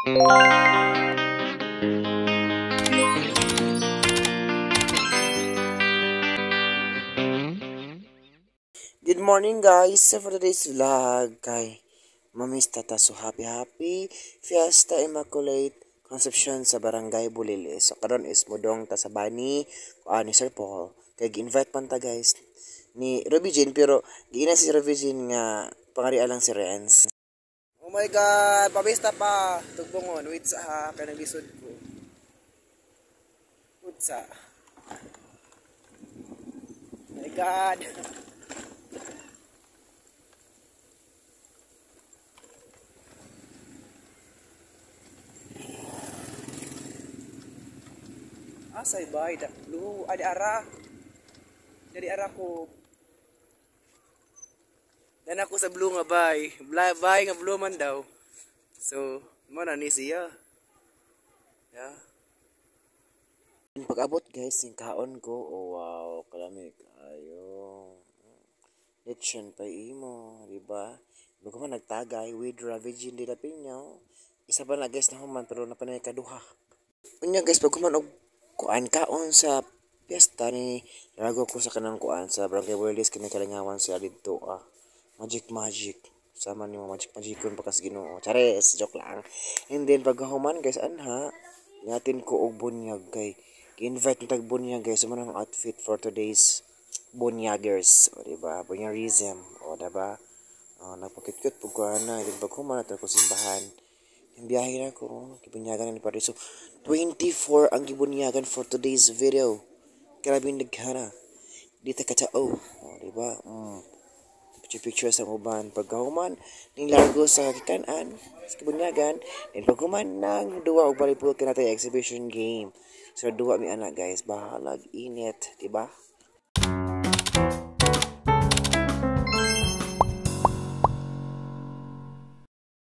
Good morning, guys! So for today's vlog kay mamista ta, so happy happy Fiesta Immaculate Conception sa Barangay Bulilis. So karon is mudong ta sa bani ni Sir Paul. Kay gi-invite man ta, guys, ni Ruby Jean, pero giina si Ruby Jean nga pangarian lang si Renz. Oh my God, pabista pa. Tugbongon, wait sa ha, kay naglisod ko. Utsa. Oh my God. Asay bay da blue adi ara. Dari ara ko. Dan ako sa blue nga bay. Bay nga blue man daw. So, mo na ni siya. Yeah. Pag-abot, guys, yung kaon ko, oh wow, kalami ayo. Lechon pa imo, di ba? Bago man nagtagay with Ravigin de la Peña. Isa pa na, guys, na human pero napanay kaduha. Unya, guys, pag human og kuan kaon sa piyesta ni Rago ko sa kanang kuan sa Barangay Bulilis, kini kalingawan siya didto ah. Magic magic. Sama ni mo magic magicon pa kas Ginoo. Chares, joke lang. And then pag human, guys, anha, natin ko og bunyag kay gi-invite ni tag bunyag, guys. So, ang outfit for today's bunyagers. O, diba? Bunyarism. O, diba? O, nagpakit-kit po ko ana. Then pag human nato ko simbahan. Yung biyahe na ko, gibunyagan na ni Padre. So, 24 ang gibunyagan for today's video. Grabe yung naghana. Dito ka tao. O, diba? Picture picture sa uban. Pagkahuman, ning largo sa kikanan, sa kibunyagan. And paghuman ng duwa og volleyball kanatay exhibition game. So, duwa mi anak, guys. Bahalag init, diba?